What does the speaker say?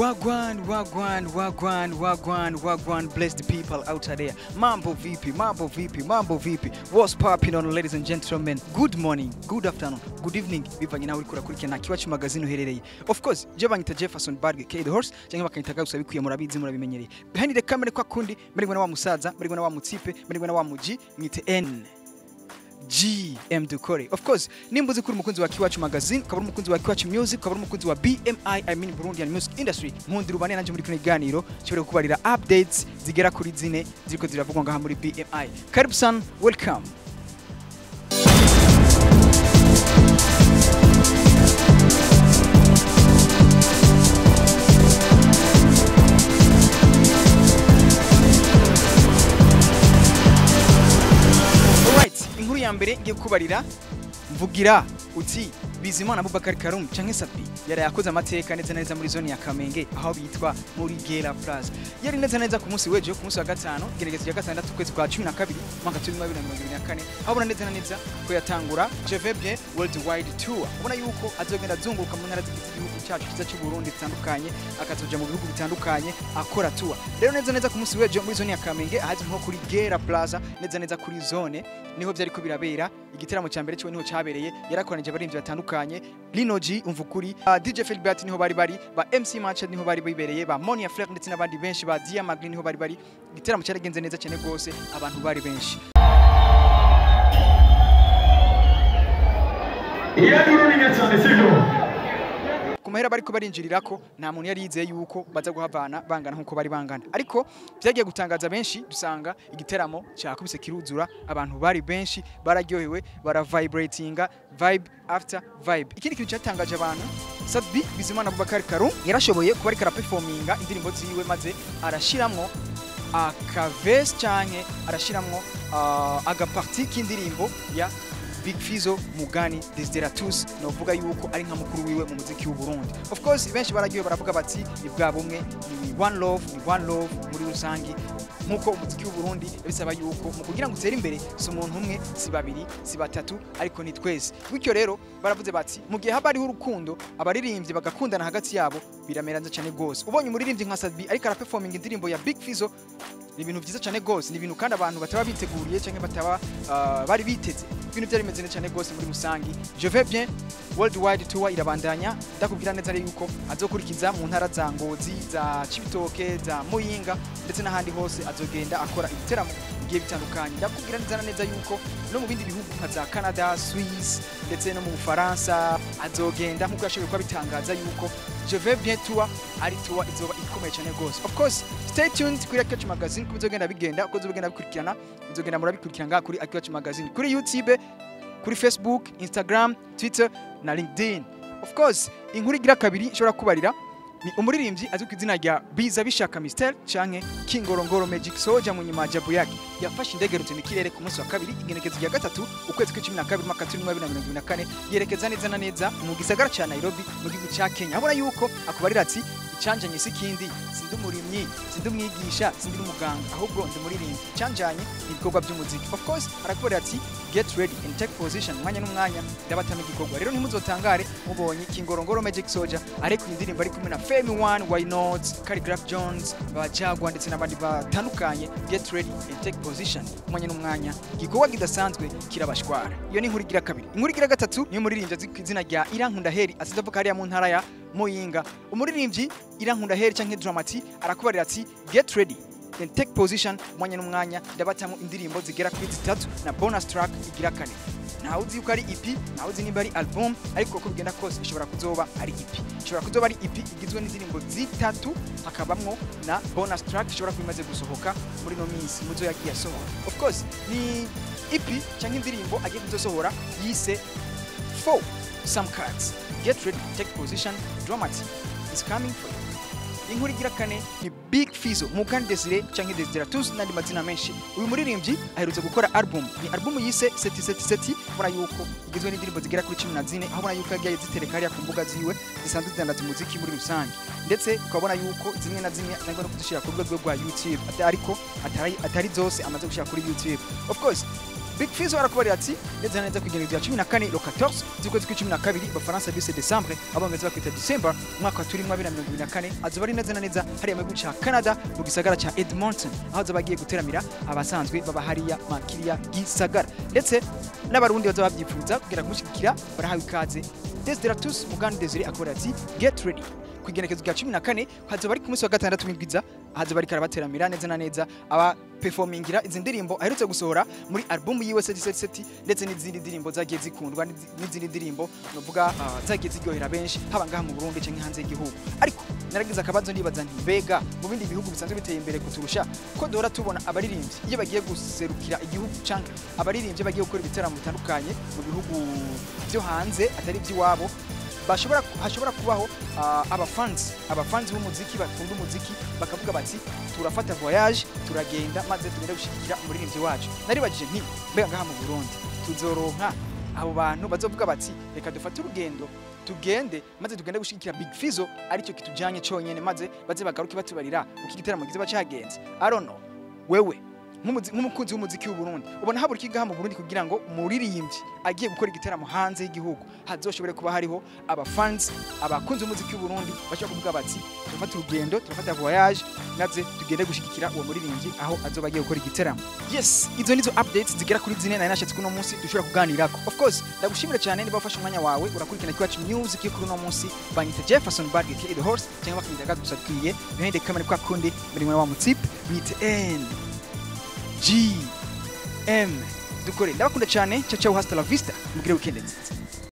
Wagwan, wagwan, wagwan, wagwan, wagwan, blessed people out there. Mambo vipi, mambo vipi, mambo vipi. What's popping on, ladies and gentlemen? Good morning, good afternoon, good evening. Bivanye nawe uriko urakurikirana Kiwacu Magazine uherereye. Of course, je banyita Jefferson Barge K the horse, cyangwa bakanyita gusa bikwiye, murabizi, murabimenyereye. Behind the camera kwa kundi, muri na wa musaza, muri na wa mutipe, muri na wa muji, mwite N. GM Dukore. Of course, nimba uzi ko uri umukunzi wa Kiwacu Magazine, ukaba uri umukunzi wa Kiwacu Music, ukaba uri umukunzi wa BMI, I mean Burundian Music Industry, nkundira ubane nanje muri kino kiganiro, nshobora kukubarira updates zigera kuri zine ziriko ziravugwa ngaha muri BMI. Karibu sana, welcome. Alright, inkuru ya mbere ngiye kukubarira, mvugira uti Bizimana Abubakar Karum canke Sapi yari yakoze amateka neza neza muri zone ya Kamenge, aho bitwa muri Gera Plaza. Yari neza neza ku munsi w'ejo, ku munsi wa gatanu, igenekerezo rya gatandatu, ukwezi kwa 12, mwaka 2024, aho ubona neza na neza ko yatangura Je vais bien Worldwide Tour. Ubona yuko azogenda azunguruka mu ntara zigize igihugu cyacu cyiza cy'u Burundi zitandukanye, akazoja mu bihugu bitandukanye akora tour. Rero neza neza ku munsi w'ejo muri zone ya Kamenge, ahazwi nko kuri Gera Plaza, neza neza kuri zone niho vyariko birabera igitaramo cya mbere cyo, niho cyabereye. Yarakoranije abaririmbyi batandukanye, Lino G, Umvukuri, DJ Philbert niho bari bari, ba MC Match niho bari bibereye, ba Monia Flair ndetse n'abandi benshi, ba Dia Magli niho bari bari. Igitaramo cyaragenze neza cyane gose, abantu bari benshi. Iyo duru ni cyane, sibyo? Ku mahera bariko barinjirirako, nta muntu yari yizeye yuko baza guhavana bangana nkuko bari bangana, ariko byagiye gutangaza benshi, dusanga igiteramo cyakubise kiruzura, abantu bari benshi, bararyohewe, baravibratinga, vibe after vibe. Ikindi kintu cyatangaje abantu, Sadbi Bizimana Abubakar Karum yarashoboye kuba ariko araperforminga indirimbo ziwe, maze arashiramwo akavesi canke arashiramwo agaparti k'indirimbo ya Big Fizzo Mugani Desideratus, novuga yuko ari nka mukuru wiwe mu muziki w'u Burundi. Of course, benshi baragiye baravuga bati ni bwa bumwe, ni one love, ni one love muri rusangi, nkuko umuziki w'u Burundi bisaba yuko mu kugira ngo utere imbere si umuntu umwe, si babiri, si batatu, ariko ni twese. Bityo rero baravuze bati mu gihe haba hariho urukundo, abaririmbyi bagakundana hagati yabo, biramera neza cyane gose. Ubonye umuririmbyi nka Sadbi ariko araperforming indirimbo ya Big Fizzo, ni ibintu byiza cyane gose, ni ibintu kandi abantu bataba biteguriye cyangwa bataba bari biteze. Ibintu byari bimeze neza cyane gose muri rusangi. Je vais bien Worldwide Tour irabandanya, ndakubwira neza rero yuko azokurikiza mu ntara za Ngozi, za Cibitoke, za Muyinga ndetse n'ahandi hose azogenda akora ibiteramo bigiye bitandukanye. Ndakubwira neza na neza yuko no mu bindi bihugu nka za Canada, Swiss ndetse no mu Bufaransa azogenda, nkuko yashoboye kuba bitangaza yuko Je vais bien Tour ari tour izoba ikomeye cyane gose. Of course, stay tuned kuri Akiwacu Magazine kuko bizogenda bigenda, uko bizogenda bikurikirana, bizogenda murabikurikirana ngaha kuri Akiwacu Magazine, kuri YouTube, kuri Facebook, Instagram, Twitter na LinkedIn. Of course, inkuru igira kabiri nshobora kubarira ni umuririmbyi azwi ku izina rya Biza Bishaka Mister canke Kingorongoro Magic Soldier mu nyuma ya yake yafashe indege rutemikirere ku munsi wa kabiri, igenekezo rya gatatu, ukwezi kw'icumi na kabiri, mwaka 2024, yerekeza neza na neza mu gisagara ca Nairobi mu gihugu ca Kenya. Abona yuko akubarira ati icanjanye si kindi, sindi umurimyi, sindi umwigisha, sindi n'umuganga, ahubwo ndi umuririmbyi, icanjanye ni ibikorwa by'umuziki. Of course, arakubwira ati get ready and take position, umwanya n'umwanya ndabatama igikorwa. Rero ntimuzotangare mubonye Kingorongoro Magic Soldier ariko indirimbo ari kumwe na Femi One, Why Not, Khaligraph Jones, ba Jaguar ndetse n'abandi batandukanye. Get ready and take position, umwanya n'umwanya igikorwa kidasanzwe kirabashwara. Iyo ni inkuru igira kabiri. Inkuru igira gatatu niyo muririmbyi azwi ku izina rya Irankunda Heri, asize avuka hariya mu ntara ya Muyinga. Umuririmbyi Irankunda Heri canke Dramati arakubarira ati get ready then take position, umwanya n'umwanya ndabatamo indirimbo zigera kuri zitatu na bonus track igira kane. Ntawe uzi yuko ari EP, ntawe uzi nimba ari album, ariko uko bigenda kose ishobora kuzoba ari EP, ishobora kuzoba ari EP igizwe n'indirimbo zitatu, hakabamwo na bonus track ishobora kuba imaze gusohoka muri no minsi muzo yagiye asohora. Of course, ni EP cyangwa indirimbo agiye kuzosohora yise For Some Cards. Get ready, take position, Dramati is coming for you. Inkuru igira kane ni Big Fizzo Mugani Desire canke Desideratus n'andi mazina menshi. Uyu muririmbyi aherutse gukora album, ni album yise Seti Seti Seti, ubona yuko igizwe n'indirimbo zigera kuri 14, aho ubona yuko yagiye zitereka hariya ku mbuga ziwe zisanzwe zidandaza umuziki muri rusange, ndetse ukabona yuko zimwe na zimwe atangwa no kuzishyira ku rubuga rwe rwa YouTube, ariko atari zose amaze gushyira kuri YouTube. Of course, Big Fizzo arakubarira ati neza na neza kw'igenekerezo rya 14, le 14 z'ukwezi kwa 12, Abafaransa bise décembre, Abongereza bakwita December, umwaka turimo 2024, azoba ari neza na neza hariya mu gihugu ca Canada, mu gisagara ca Edmonton, aho azoba agiye guteramira abasanzwe baba hariya makiriya gisagara, ndetse n'Abarundi bazoba babyifuza kugira kumushyigikira barahawe ikaze. Desideratus Mugani Desire akora ati get ready, ku igenekerezo rya 14 hazoba ari ku munsi wa gatandatu w'indwiza, hazoba ariko arabateramira neza na neza, aba performingira izi ndirimbo aherutse gusohora muri album yiwe Seti Seti Seti, ndetse n'izindi ndirimbo zagiye zikundwa, n'izindi ndirimbo novuga zagiye ziryohera benshi, haba ngaha mu Burundi canke hanze y'igihugu. Ariko naragize akabazo, ndibaza nti mbega mu bindi bihugu bisanzwe biteye imbere kuturusha, ko duhora tubona abaririmbyi iyo bagiye guserukira igihugu, canke abaririmbyi bagiye gukora ibiteramo bitandukanye mu bihugu byo hanze atari iby'iwabo, bashobora hashobora kubaho abafanzi b'umuziki bakunda umuziki, bakavuga bati turafata voyage, turagenda maze tugenda gushigikira umuririmbyi wacu. Naribajije nti mbega ngaha mu Burundi tuzoronka abo bantu bazovuga bati reka dufate urugendo, tugende maze tugende gushigikira Big Fizzo, aricyo kitujanye conyene, maze baze bagaruke batubarira uko igiteramo kizoba cagenze? I don't know, wewe nk'umukunzi w'umuziki w'u Burundi, ubona habura iki ngaha mu Burundi kugira ngo umuririmbyi agiye gukora igiteramo hanze y'igihugu hazoshobore kuba hariho abafans, abakunzi b'umuziki w'u Burundi bashobora kuvuga bati turafata urugendo, turafata voyage, maze tugende gushigikira uwo muririmbyi aho azoba agiye gukora igiteramo? Yes, izo nizo updates zigera kuri zine nari nashatse kuno munsi dushobora kuganirako. Of course, ndagushimira cyane niba wafashe umwanya wawe urakurikirana Iwacu Music yo kuri uno munsi. Banyita Jefferson Barge the horse, cyangwa bakanyita gusa bikwiye. Behind the camera kwa kundi muri wa mutipe bita N G M dukore. Ndabakunda cyane. Ciao ciao, hasta la vista, mugire weekend nziza.